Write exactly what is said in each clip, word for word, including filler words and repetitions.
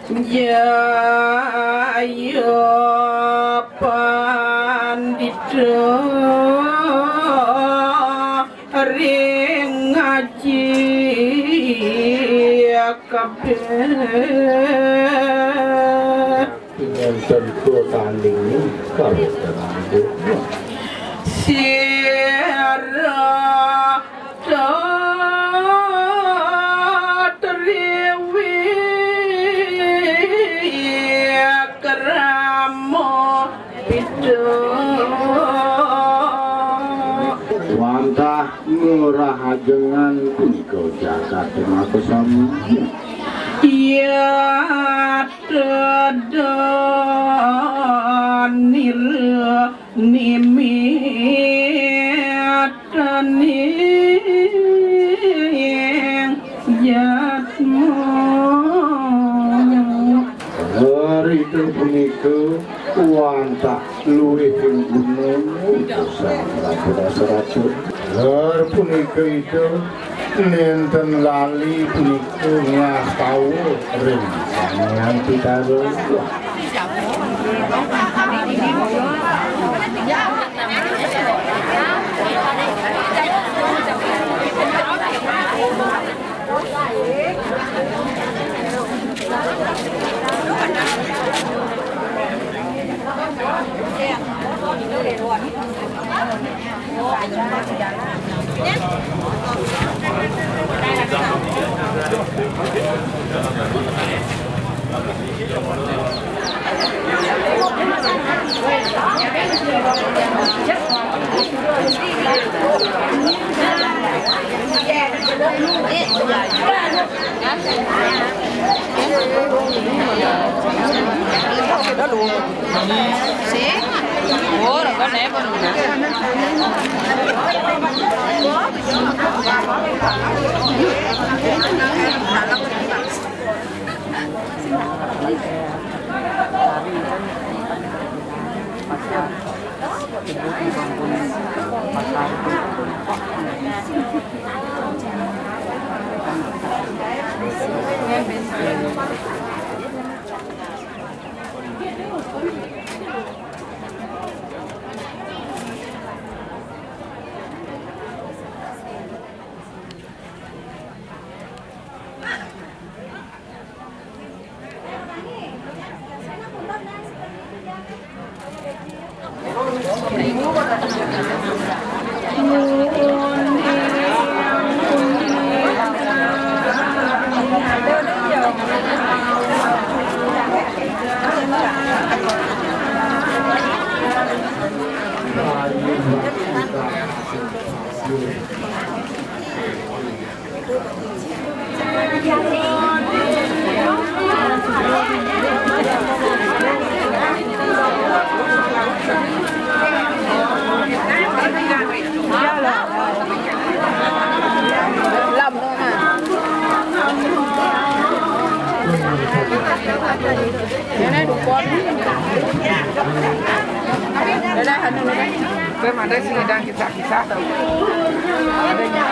Jaya pandita ring ngaji kabeh. Pinten kula tanding kawit tenang. Sira triwi krama pita. Wantah ngurahajengan punika jagat makasami. Ya tedanil nimitaning jatmu. Lerita punika wantah luwih ing gunung Sang Prabu Dasarata. Ler punika ida nenten lali punika ngastawa ring Sang Hyang Pitara. Kowe mandai sing ngidang kisah-kisah to. Ada yang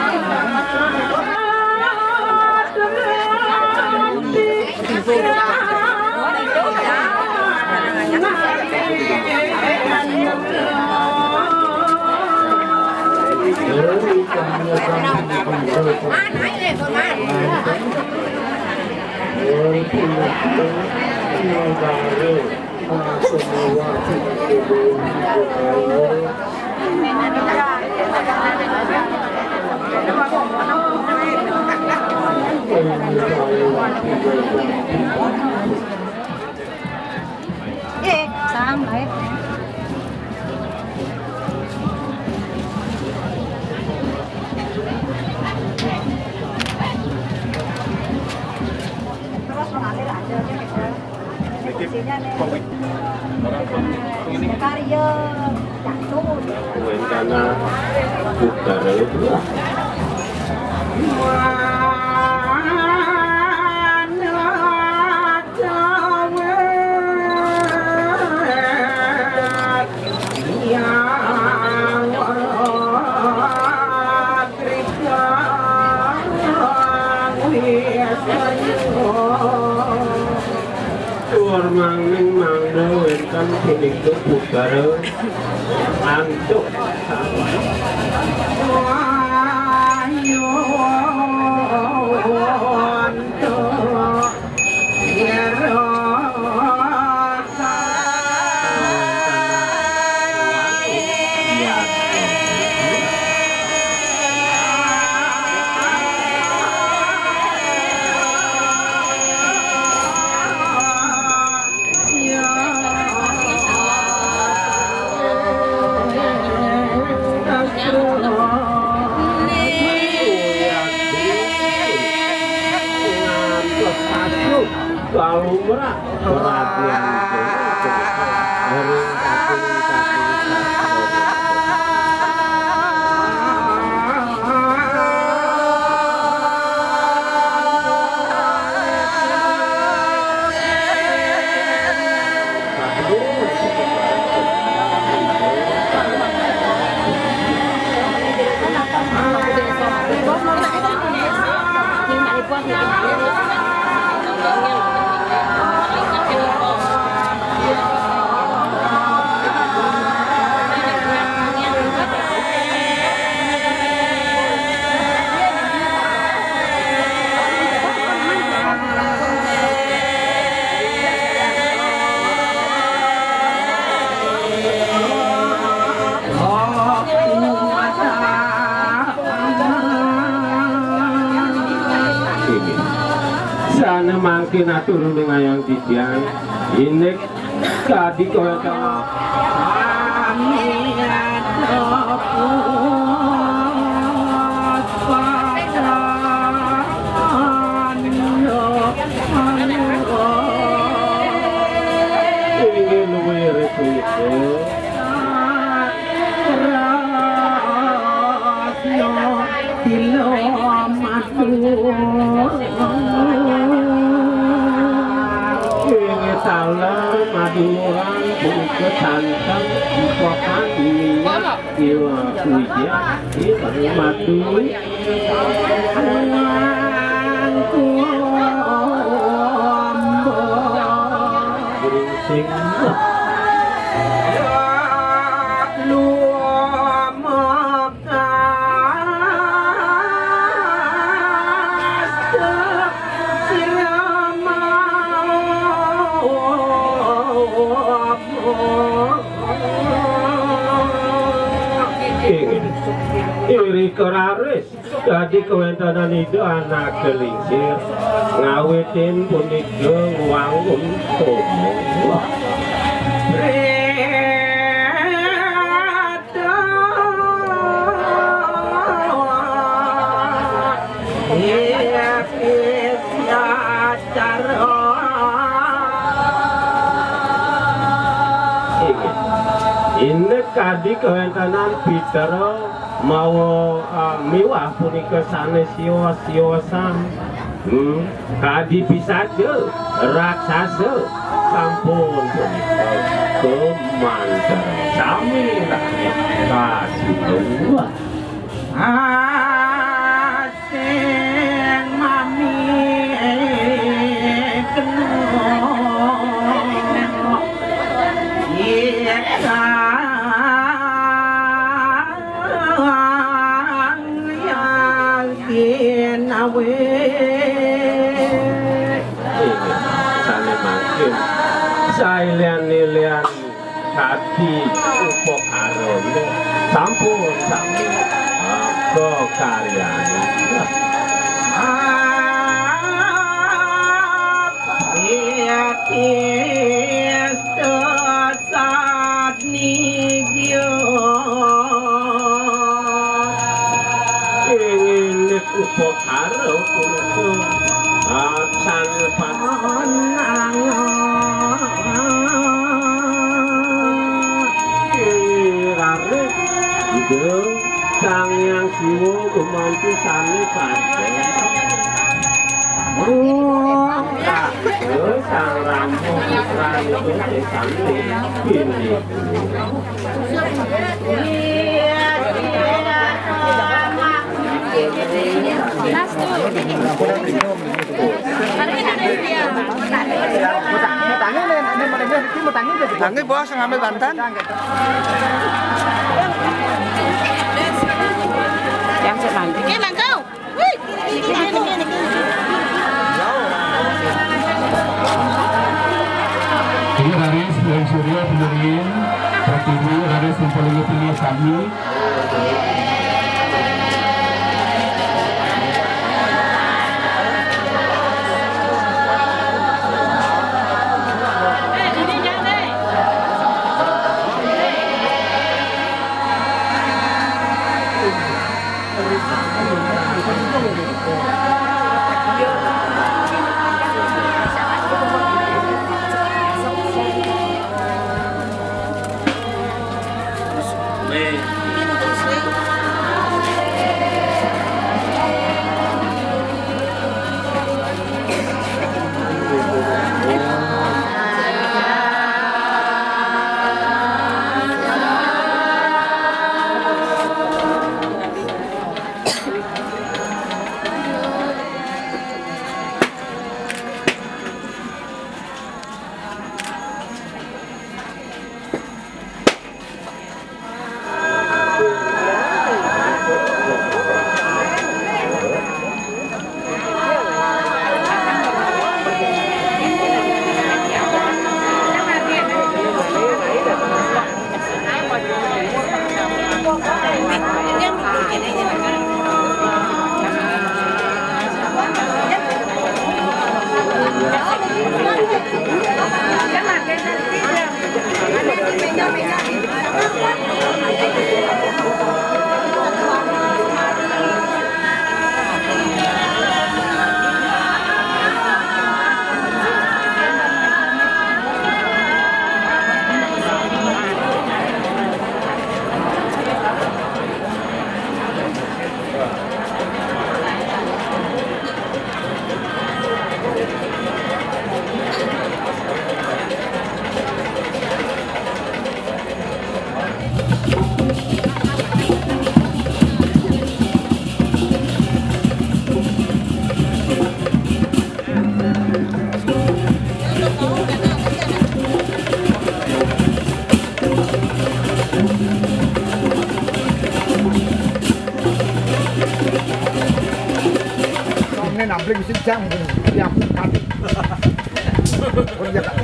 Terus mengalir aja nih, gitu. Ini fungsinya nih. Karya jatuh. Rencana utara itu lah. Manging mangda wénten punika putra antuk. Kalumrah perhatian. Sané mangkin atur ning ayang titiang, indik kadi kaya Inggih luwih ring punika. Ratna Tila Madura. Inggih taler Maduran punika santen pokan minyak iwa kuya. Inggih Madura. Iri keraris. Dadi kawéntenan Ida Anagalingsir ngawitin punika ngwangun homo. Inggih. Indik kadi kawéntenan Pitara mawa, ah, miwah punika sané sios-siosan. Hmm, kadi pisaja, raksasa, sampun punika kamanten sami rakyat kasuwun. Asing mami kena ikang yang ginawe. Sané mangkin sailian-ilian kadi upakarané sampun sami, ah, kakaryané. Apa? Yati sadnigya. Ing indik upakara punika, ah, sangat panang. Ing raris Ida Sang Hyang Siwa gumanti sané kadén. Sang Rama putrané sing santi bini. Nangge, Bos, ngambil bantan. Yang cek mandi. Oke, mangkau. Wih, ini, ini, ini, ini, ini. Ini raris, yang surya, penyerin, pertiwi, raris, mempelungi pilih kami. Ini nampling sih jam, jam empat. Kerja, Kak.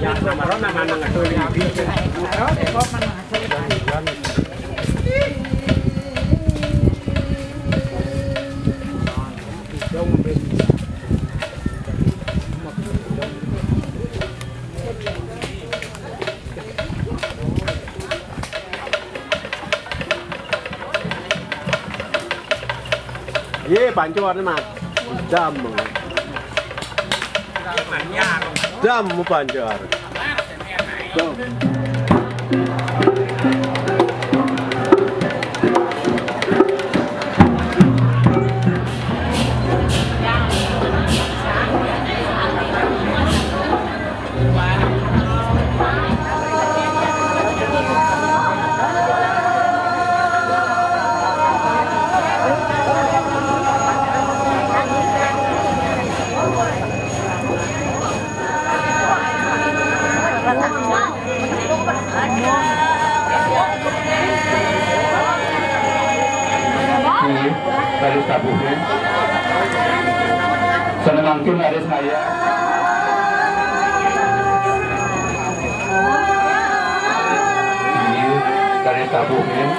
Ya, sama Rona mana ngetuin. Ye, pancor ni, Mat. Dam. Dam pancor. Ini, tadi tabuhin. Sana mangkin ada saya. Ini, tadi tabuhin.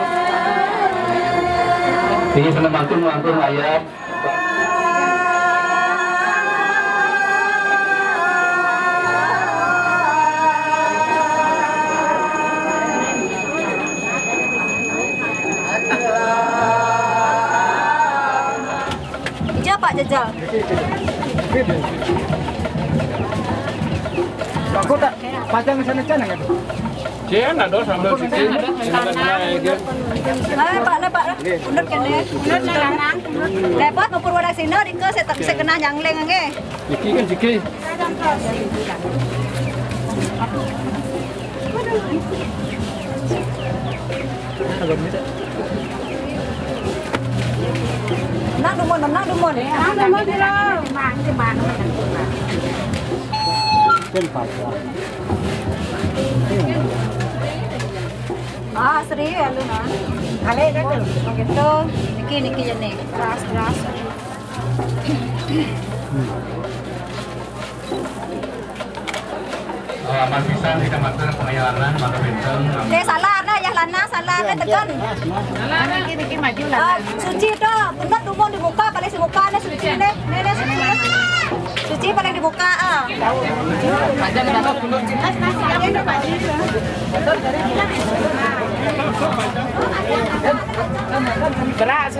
Ini sana mangkin, mangkin ayam. Ija, Pak, jajal. Aku tak pasang sana sana ya. Cien ada sambal siki. Ayo, Pak, lah, Pak, lah. Unut kene. Unut sekarang. Lepas ngukur wadah sini, ringke saya tak bisa kena nyangling nge. Siki kan siki. Nak dumun, nak dumun. Nak dumun, Jero. Ah, Sri, halo, nah. Halo, kan? Begitu. Niki, niki ya, nih. Teras, teras. Selamat pisan di Kecamatan Pengayalanan, mangga pinten. Oke, salah, nah, ya, Lana, salah, nah, tekan. Niki, niki maju lah. Ah, Suci tuh, bener tuh mau dibuka, paling dibuka, nah, Suci, nih. Nenek Suci. Suci paling dibuka, ah. Beras,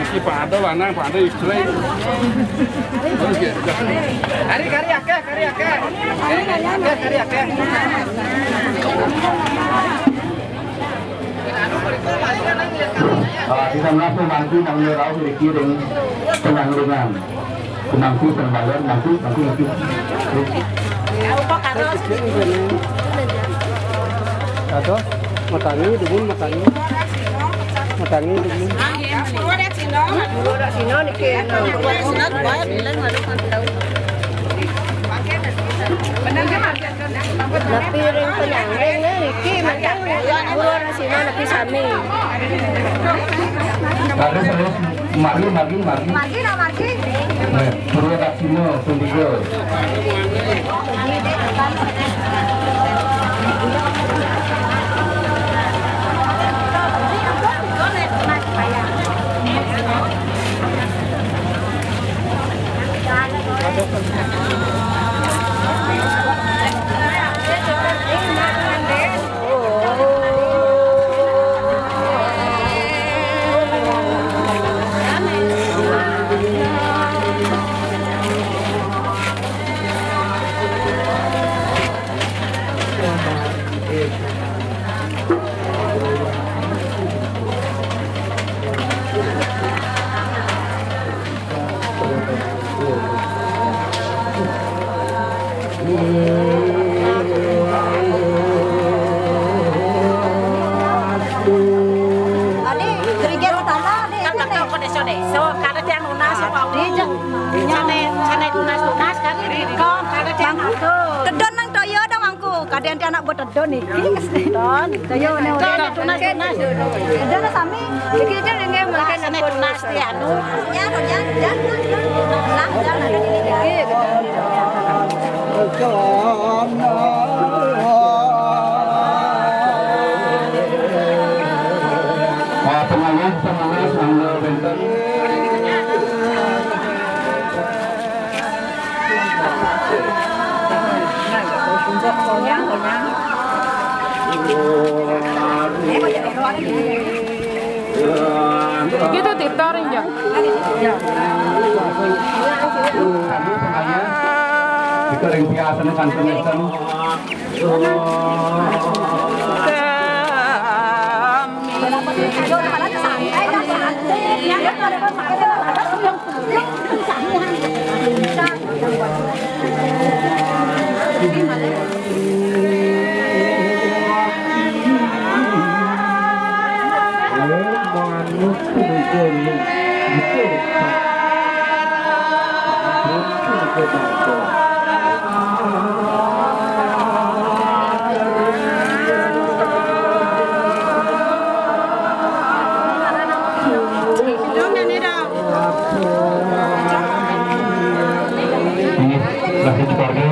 iki pada lanang, pada istri. Terus ya, udah. Kari, kari akeh, kari akeh. Akeh, kari akeh. Ah, kita langsung mangku nang rauh mriki ring penanggungan. Penangku, penanggungan, mangku, mangku, mangku. Aduh, matangi, dumun, matangi. Matangi, dumun. Bener kan? Nepi ring penyangring, eh, iki, mangkin, guru rasina nepi sami. Terus, terus, margi, margi, margi. Margi, nah, margi. Eh, Purwa Daksina, Pundiga. Ade, gerigir tanah, Ade. Kan betul kok, Dek, Dek. So, kada tiang lunas, apa, Ade? Sana, sana lunas, lunas, kan, ini, kok, kada tiang. Tedon nang toyo dong, mangku. Kada yang anak buat tedon iki. Tedon. Toyo, nah, tunas, tunas. Tedon sami. Iki aja nggih makan sana tunas, ya, anu. Ya, ya, ya. Lah, ya, ada ini. Wah, pengawis, pengawis, mangga benten. Gitu, Tito, rinjo. Kami pengawis, kita ring piasan kan pemirsa. Ini, lahir keluarga,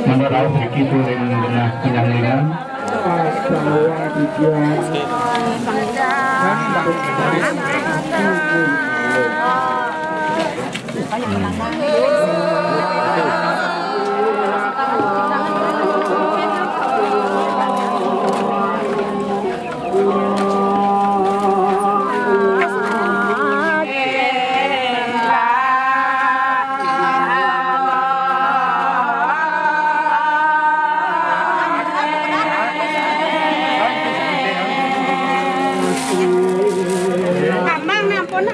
menurut Riki tuh yang genah penyanglingan. Amang, ampun.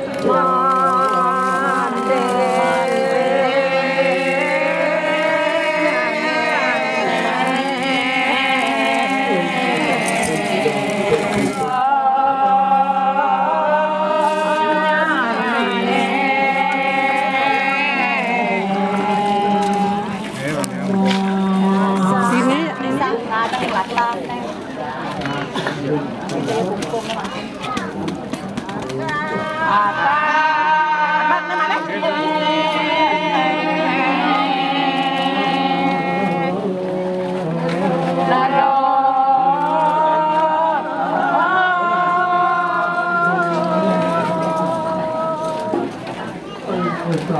Ini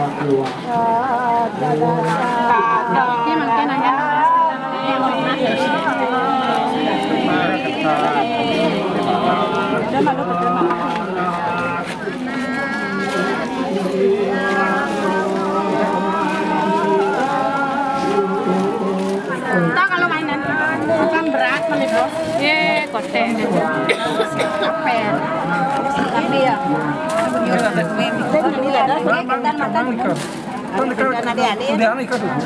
mungkin hanya Entah kalau mainan bukan berat, bos. Ye, kote. Tapi ya.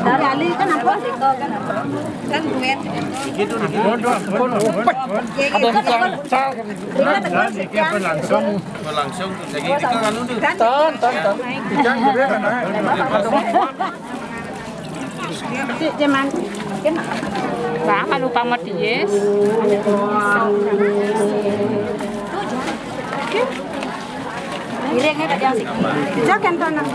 Dari Ali kan apa? Kan duet. Ada yang langsung. Langsung. Jadi kita kan udah. Tan, tan, tan. Jangan. Cik, cuman, kan lupa mati, yes. Piringnya tadi yang sini. Jangan tanah.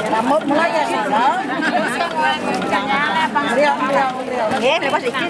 Rambut mulai ya, Sal. Beliau, beliau, beliau. Nggih, lepas iki.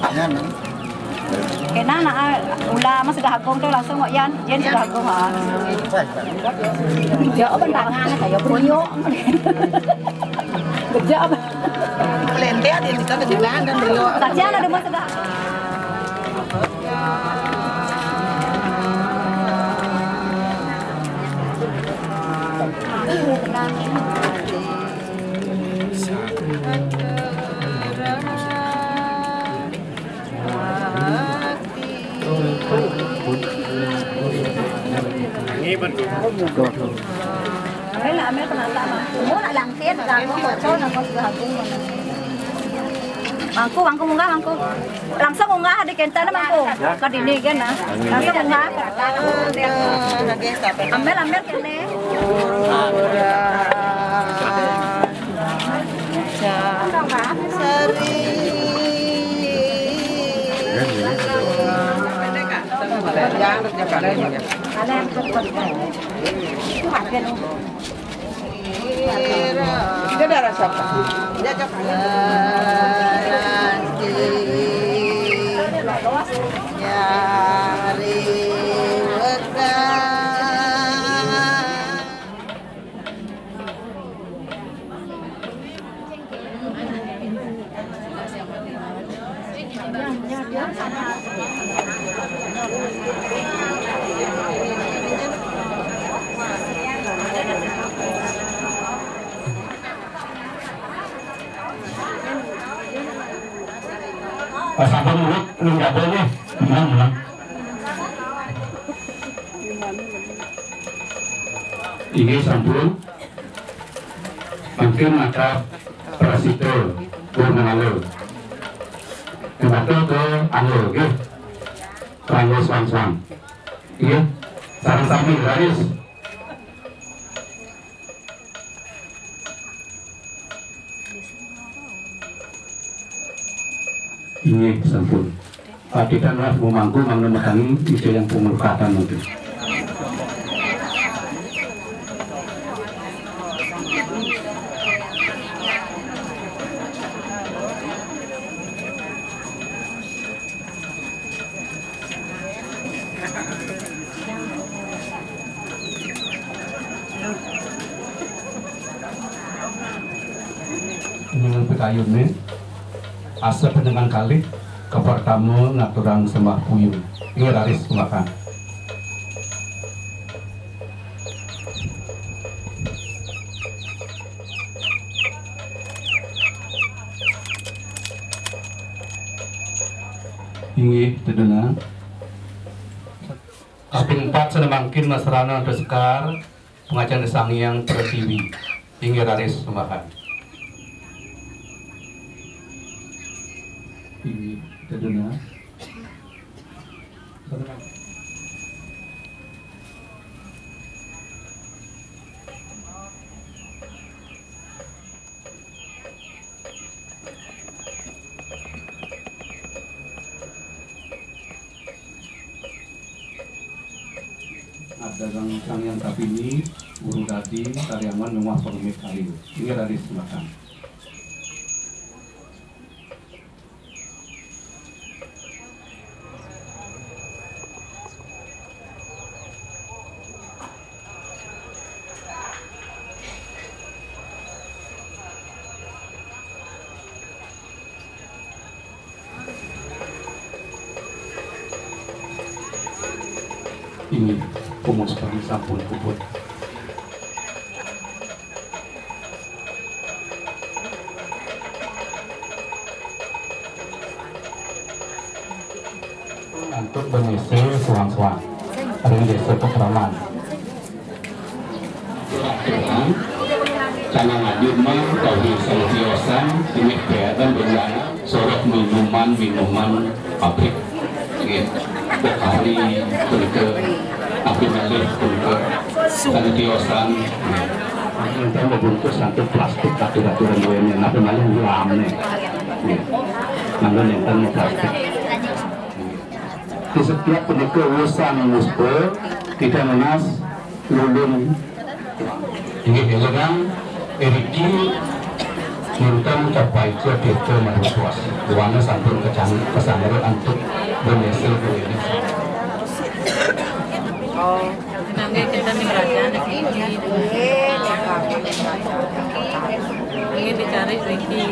Ya, Nang. Kena nak, ah, ulah mah sudah agung tu langsung wak Yan, Jen sudah agung ha. Jauh bentangan saya punyuk. Kejap. Pelente ada yang kita kejelang dan beliau. Saja ada mah sudah. Ambil, ambil penasaran. Mau nak langkit, aku bocor, nak kau sudah aku. Mangku, mangku munggah, mangku. Langsung munggah di kentana mangku. Ka dini kan nah. Langsung munggah. Ambil, ambil kene. Sari. Kita dah rasa apa? Dia cakap. Nyari wedang. Pas sampun urip ning jaba nggih. Menang, menang. Inggih sampun. Mangkin maka prasida pun ngalo. Kembali ke anu nggih. Kanggo swang-swang. Inggih. Sareng sami raris. Inggih sampun. Patikan lah mumangku mangga metangi ija yang pemurkatan mungkin. Nyuwun pikayune, asep panjenengan kalih, kapertama ngaturang sembah puyung. Inggih raris makan. Inggih, tedenang. Kaping empat sané mangkin masrana antar sekar, pangajeng Sang Hyang Pratiwi. Inggih raris sembahang. Inggih, tedenang. Adagang Sang Hyang Kapini, Guru Dadi, Karyawan Rumah Pengemit Kayu. Inggih raris silakan. Inggih, pungus kami sampun puput. Antuk bengese suang-suang ring Desa Pekraman. Canang adi mah tauhi salah tiosan, inggih keadaan bencana, sorok minuman-minuman pabrik. Nggih. Pokari, punika, abdi malih, punika, salah tiosan. Nggih. Enten bungkus antuk plastik, atur-aturan duene, napi malih ulamne. Nggih. Mangga nenten plastik. Di setiap punika usan muspa, kita nunas lulun. Inggih, elengang, iriki, nenten kapaica tirta madukuas. Buana sampun kecang-, kesandera antuk bendese bendese. Oh. Nggih, kita ning kerajaan di sini. Nggih, dicari riki.